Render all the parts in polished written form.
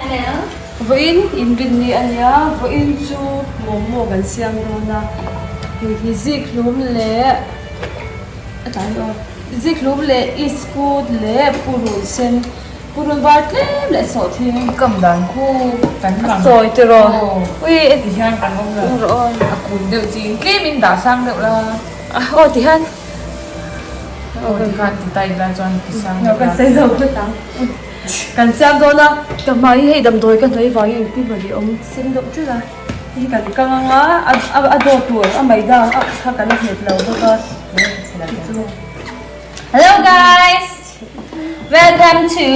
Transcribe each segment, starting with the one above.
Vawiin inrinni a nia, vawiin chu momo kan siam dawn a, hei hi zikhlum leh a tlai aw zikhlum leh iskut leh purun sen purun var tlem leh sawhthing kam dan khu kan a sawi tiraw ui ti hian kan awm lo a kun deuh chi tlemin dah sang deuh la aw ti hian aw ti khan ti ta ila chuan ti sang deuh la kan sawi zo phawt ang. Kan siam dawn a, ka hma hi hei damdawi ka hnawih vangin engtin maw ni awm sen deuh ṭeuh a, hei hi kan kang ang a, a dawt tur a maida ang a kha kan la nghet lo bawk a chu. Hello guys, welcome to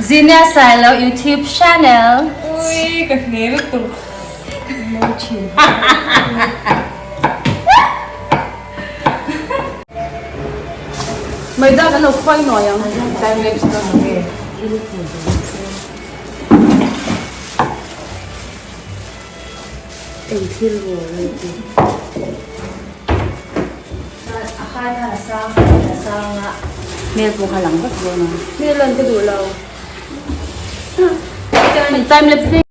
Zinia Sailo YouTube channel. Ui ka hne lutuk. Mawi thin. Maida kan lo khuai nuai ang. Time lapse dawn lo nge? Eng thil maw an ti? A khai khan a sang a sang a hmel pawh kha lang vek dawn ang. Hmel lan ka duh lo. Time lapse.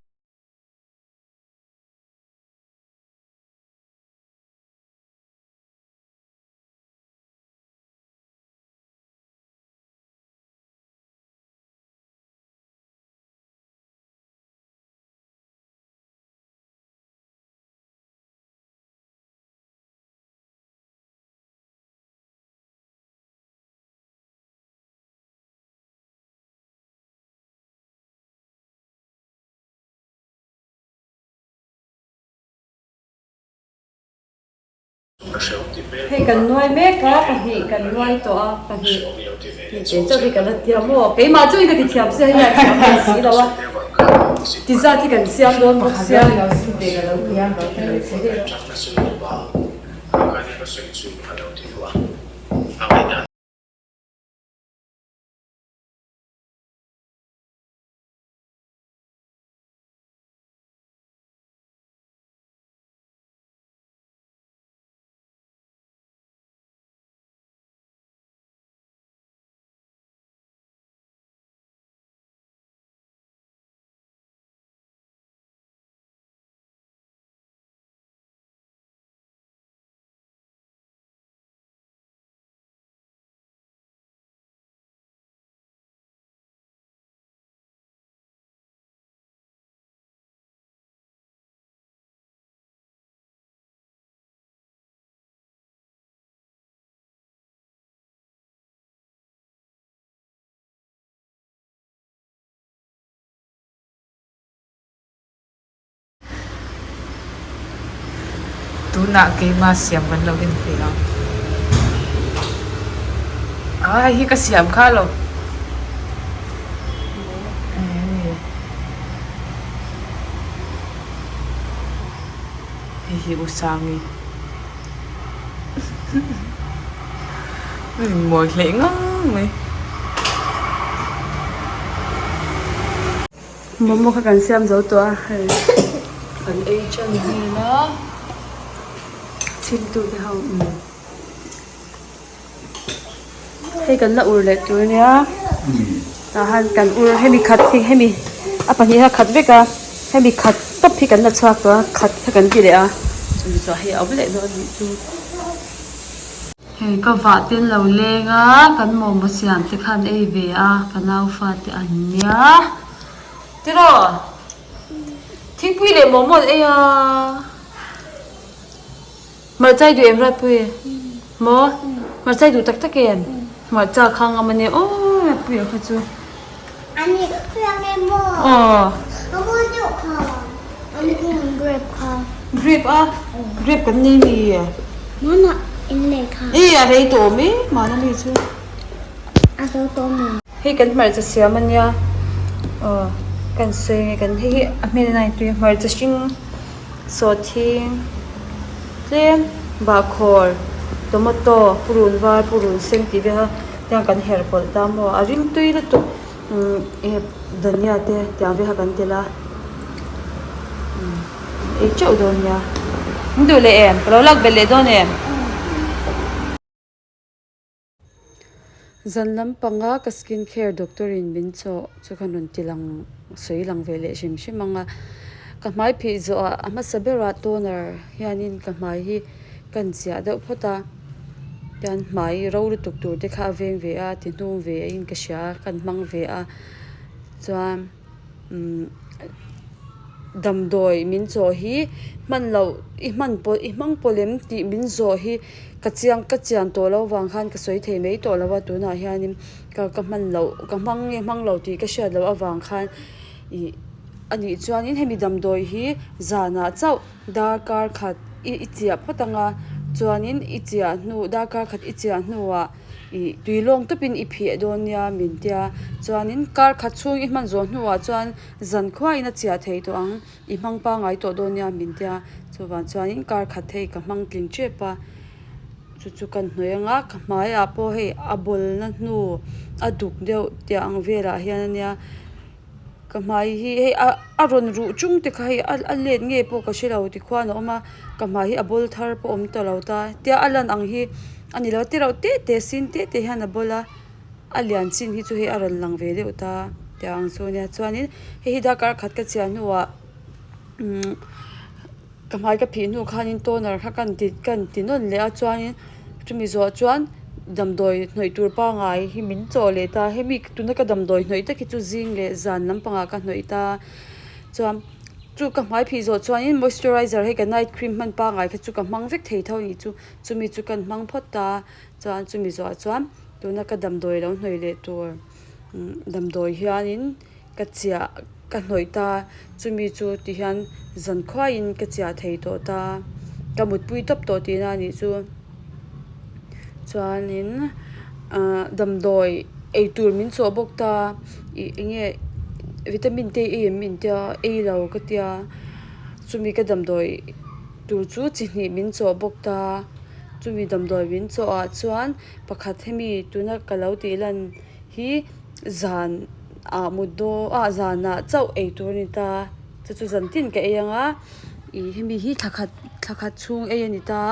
Hei kan nuai mek a, pahnih kan nuai tawh a, pahnih tih te chauh hi ka la thiam maw? Keimah chu in ka ti thiam sia hei a thiam ve si lo a, ti zat hi kan siam dawn bawk sia. Tunah keima siam kan lo en thei ang. Ah hei hi ka siam kha lo. Hei hi U Sangi mawi hleih ngang mai. Momo kha kan siam zo tawh a hei kan ei tan vel a chhimtu te ho Hei kan la ur leh tur ania tah han kan ur hemi khat hi hemi a pahnih hi a khat vek a hemi khat tawp hi kan la chhuak tawh a khat kha kan ti leh a chumi chu hei a awm leh dawn a nih chu. Hei ka vah te an lo leng a kan momo siam te khan ei ve a ka nau fa te an nia tiraw thingpui leh momo an ei a. Hmarcha i duh em Ratpui? Maw? Hmarcha i duh tak tak em? Hmarcha kha ngam ania aw Ratpuia kha chu. Ani kha nge maw? Aw. A maw deuh kha. Ani kha grape kha. Grape a? Grape kan nei mi? Mana in lei kha. E a rei tawh awm e mana mi chu. A zo tawh mi. Hei kan hmarcha siam ania aw kan sawi nge kan hei hi a hmel a inah tui hmarcha hring. Sawhthing tlem bahkhawr tomato purun var purun sen tih vel kha tiang kan her pawlh ta maw a rimtui lutuk umm eh dhania te tiang vel kha kan telh a umm ei teuh dawn nia in duh leh em ka lo lak belh leh dawn em. Zan lampanga ka skin care doctor in min chawh chu ka rawn ti lang sawi lang ve leh hrim hrim ang a. Ka hmai phih zawhah a hmasa berah toner hianin ka hmai hi ka inchiah deuh phawt a. Tian hmai ro lutuk tur te kha a veng ve a ti hnung ve in ka hria a ka hmang ve a chuan umm damdawi min chawh hi hman loh i hman pawlh i hmang pawlh em tih min zawh hi ka chiang ka chian tawh loh vang khan ka sawi thei mai tawh lo a tunah hianin ka ka hman loh ka hmang nge hmang lo tih ka hriat loh avang khan ih a nih chuanin hemi damdawi hi zanah chauh darkar khat i i chiah phawt ang a chuanin i chiah hnu darkar khat i chiah hnuah ih tui lawng tawpin i phiah dawn nia min tia chuanin kar khat chhung i hman zawh hnuah chuan zan khuain a chiah thei tawh ang. I hmang pangai tawh dawn nia min tia, chuvang chuanin kar khat hei ka hmang tling tep a, chu chu kan hnawih anga ka hmaiah pawh hei a bawlna hnu a duk deuh tih ang velah hian a nia, ka hmai hi hei a a rawn ruh chung te kha hei a let nge pawh ka hre lo tikhuan a awm a, ka hmai hi a bawl thar pawh a awm ta lo ta, tia a lan ang hi a ni lo a tireuh te te sin te te hian a bawl a. A lian chin hi chu hei a rawn lang ve deuh ta tih ang chu ania chuanin hei hi darkar khat ka chhiah hnuah umm ka hmai ka phih hnu khanin toner kha ka ti ka ti nawn leh a chuanin chumi zawh chuan damdawi hnawih tur pangai hi min chawh leh ta hemi tuna ka damdawi hnawih tak hi chu zing leh zan lampangah ka hnawih ta chuan chu ka hmai phih zawh chuanin moisturizer hei ka night cream hman pangai kha chu ka hmang vek thei tho a nih chu chumi chu kan hmang phawt ta. Chuan chumi zawhah chuan tuna ka damdawi lo hnawih leh tur damdawi hianin ka chiah ka hnawih ta chumi chu tihian zan khuaiin ka chiah thei tawh ta ka mutpui tawp tawh tihna a nih chu chuanin ahh damdawi eitur min chawh bawk ta ih eng nge vitamin te ei em min tia ei lo ka tia chumi ka damdawi tur chu chi hnih min chawh bawk ta. Chumi damdawi min chawh ah chuan pakhat hemi tuna ka lo tih lan hi zan ah mut dawn ah zanah chauh ei tur a ni ta chu chu zan tin ka ei anga ih hemi hi thla khat thla khat chhung ei a ni ta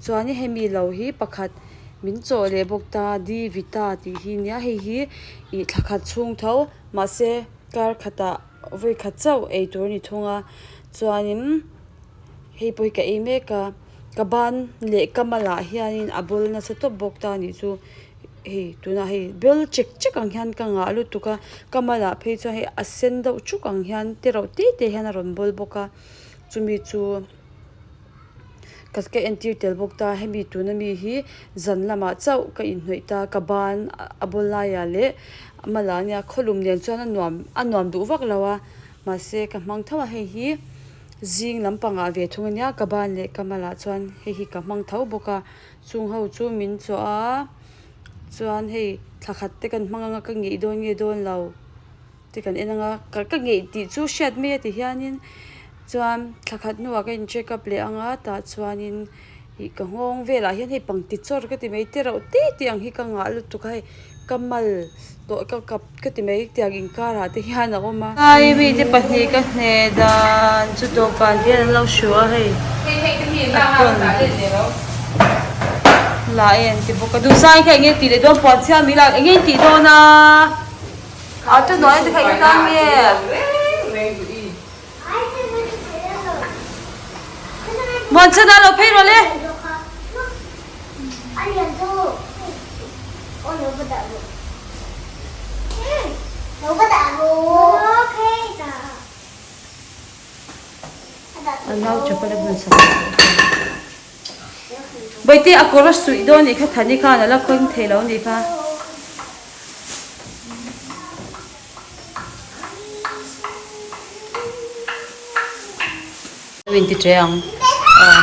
chuan hemi lo hi pakhat min chawh leh bawk ta d vita tih hi nia hei hi ih thla khat chhung tho mahse kar khatah vawi khat chauh ei tur a ni thung a chuanin. Hei pawh hi ka ei mek a ka ban leh ka malah hianin a bawl nasa tawp bawk ta anih chu hei tunah hei bawl chek chek ang hian ka ngah lutuk a ka malah phei chuan hei a sen deuh chuk ang hian te reuh te te hian a rawn bawl bawk a chumi chu ka ka entir tel bawk ta hemi tuna mi hi zan lamah chauh ka inhnawih ta ka ban a bawl laiah leh a malah ania khawlum nen chuan a nuam a nuam duh vak lo a mahse ka hmang tho a hei hi. Zing lampangah ve thung ania ka ban leh ka malah chuan hei hi ka hmang tho bawk a chung ho chu min chawh a chuan hei thla khat te kan hmang anga ka ngeih dawn nge dawn lo te kan en anga ka ka ngeih tih chu hriat mai a ti hianin chuan thla khat hnuah ka in check up leh anga tah chuanin ih ka nghawng velah hian hei pangti chawr ka ti mai te reuh te te ang hi ka ngah lutuk a hei ka mal tawh ka kap ka ti mai tiang inkarah te hian a awm a. Ai mite pahnih ka hneh dan chu dawhkan hian an lo hru a hei a tawn lah e an ti bawk a duhsai kha enge tih leh dawn puan chhia mi lak enge tih dawn a a chu hnuai te kha eng tan nge. Muanchhana lo phei rawh le. A nau chapal a bun sak Bawihte a kawr a suih dawn nih kha Thani khan a la khawng thei lo nih kha. In ti ṭe ang aw.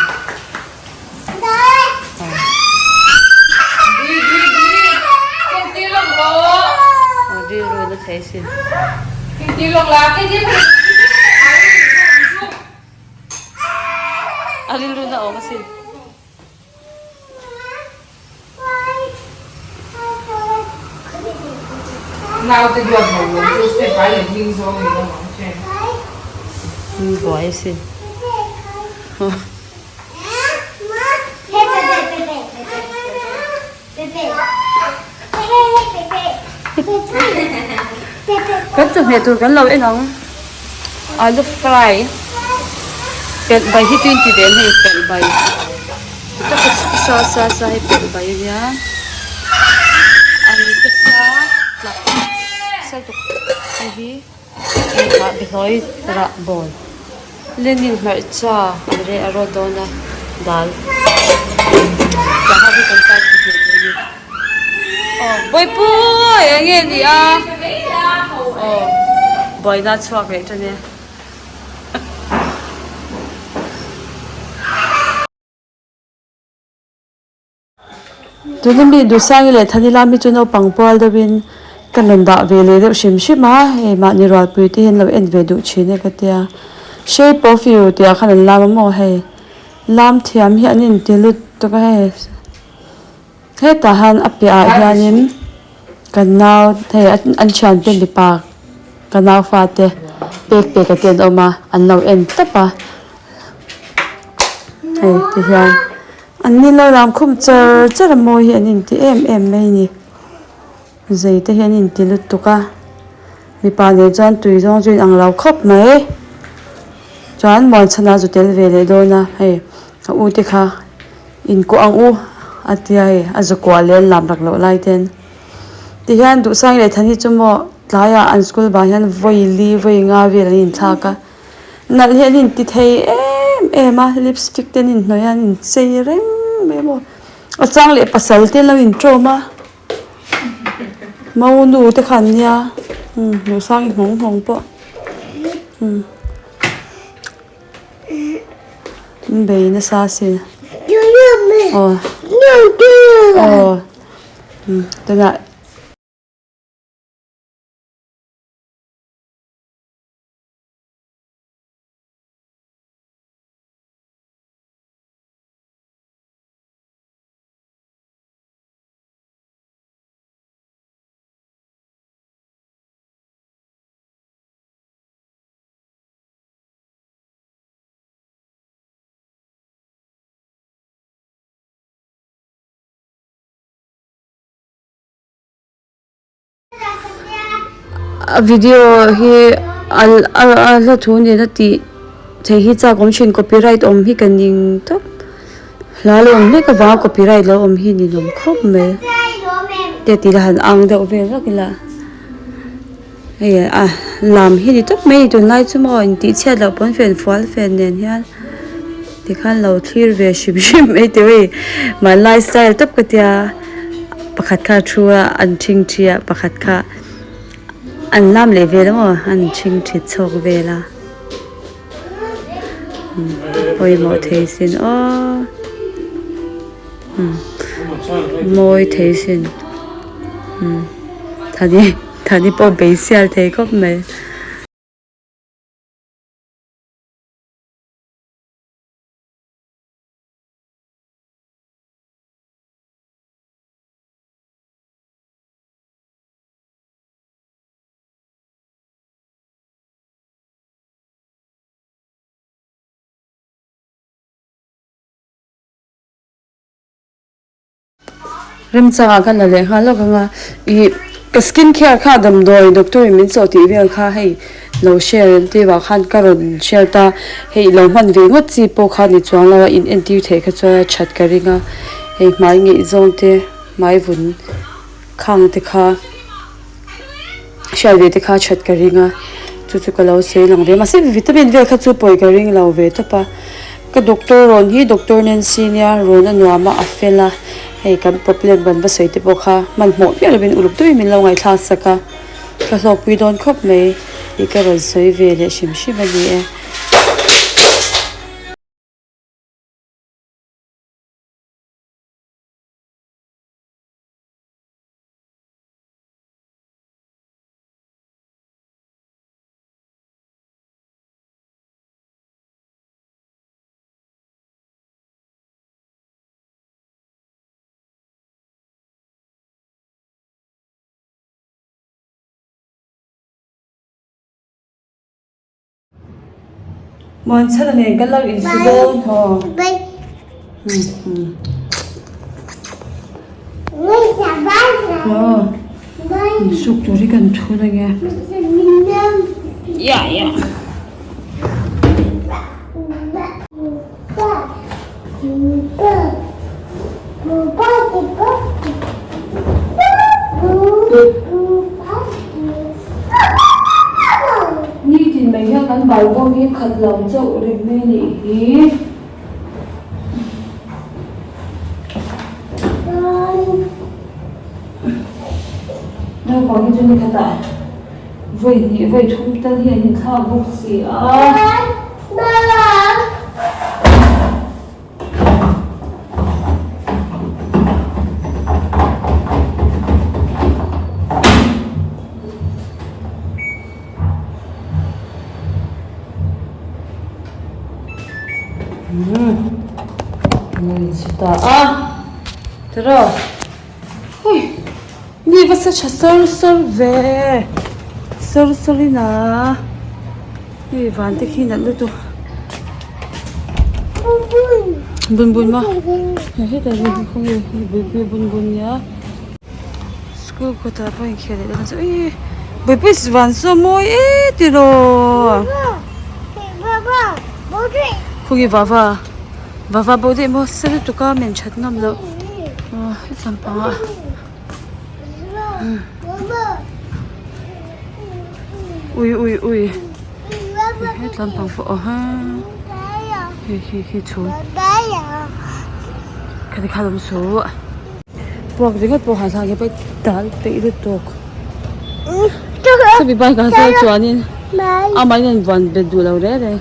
Rilru na thei sin. A rilru na awm asin. Naute duat ho lawm chu step ai leh hming zawng ni lo ang che. Hming buai asin. Kan chawhmeh tur kan lo en ang. Alu fry pelh bai hi tuin ti ve ang hei pelh bai sa sa sa hi pelh bai a nia alu te sa tlak sa tuk hei hi hei behlawi rah bawl lenin hmarcha an reh a rawt dawn a dal tah ho hi kan tan ti ve tur a ni. Aw Bawihpui eng nge ni a aw buaina chhuak leh tan e. Tuna mi Duhsangi leh Thanila mi chu naupang pual deuhin ka rawn dah ve leh deuh hrim hrim a hei mahni rualpui te hian lo en ve duh thin e ka tia shape of you tih ah khan an lam a maw hei lam thiam hi an inti lutuk a hei. Hetah hian a piahah hianin kan nau hei an thiante mipa ka nau fate pek pek a te an awm a an lo en tawp a hei ti hian an ni lo lam khum char char a mawi hi an inti em em mai a ni zei te hi an inti lutuk a mipa nen chuan tui zawng chu inang lo khawp mai chuan muanchhana zu tel ve leh dawn a hei a u te kha. Inkuah ang u a tia hei a zakuah leh an lam rak loh lai ten tihian Duhsangi leh Thani chu maw tlaiah an school bang hian vawi li vawi nga vel an inthlak a nalh hi an inti thei em em a lipstick te an inhnawih a an inchei reng mai maw a chang leh pasal te an lo intawm a maunu te kha an nia Duhsangi nghawng nghawng pawh umm. Bei nasa asin aw aw tunah. A video hi a a hla thu nena tih theih hi chak awm thin copyright awm hi ka ning tawp hla lo awm hlek avanga copyright lo awm hi ninawm khawp mai te tih la han ang deuh vel vak ila. Hei a lam hi ni tawp mai a ni tunlai chu maw intih chhiat loh pawn fen fual fen nen hian tikhan lo thlir ve hrim hrim mai tih hei hmanlai style tawp ka tia pakhat kha a thu a an thingthi a pakhat kha an lam leh vel emaw an thingthi chhawk vel a pawimawh thei sin aw mawi thei sin thani. Thani pawh bei sial thei khawp mai. Remchangah ka la leh nghal lawk ang a, ih ka skin care kha damdawi doctor in min chawh tih vel kha hei lo share an tih vang khan ka rawn share ta, hei lo hman ve ngawt chi pawh kha ni chuang lo a in entir theih kha chuan a that ka ring a, hei hmai ngeih zawng te hmai vun khang te kha hriat ve te kha a that ka ring a, chu chu ka lo sawi lang ve mahse vitamin vel kha chu pawi ka ring lo ve tawp a. Ka doctor rawn hi doctor Nancy nia rawn a nuam a a fel a hei kan problem kan va sawi te pawh kha hmanhmawh miah lovin uluk deuhin min lo ngaihthlak sak a ka hlawkpui dawn khawp mai tih ka rawn sawi ve leh hrim hrim a ni e. Muanchhana nen kan lo insu dawn haw. Aw insuk tur hi kan thun ange ya ya. Nitin mai hian kan balbawm hi khat lo chauh reng mai a nih hi. Naupang hi chu ni khatah vawi hnih vawi thum tal hi an inthlak bawk si a. Ta a tiraw hui mi va sa tha sawr sawr ve sawr sawr in a hei van te khi nalh lutuk bun bun maw hetah hian khawnge bun bun bun nia. School kawtah pawh inkhel leh dawn chuan ih buaipui van saw mawi e tiraw khawnge vava vava bo daih maw sa lutuk a men that ngam loh aw hetlai pangah ui ui ui hetlai pang pawh aw ha hei khi khi chhum khati kha lam chu. Puak ringawt pawh han thlak hi pawh dal peih lutuk chumi bike ah sawn chuanin amahin a invuan bet duh lo reng reng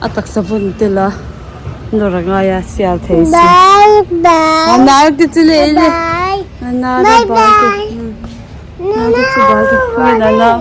a taksa vawn tel a nawr a ngai a sial thei si a nau te chu leh le a nau te bal te nau te chu bal te khawnge nana.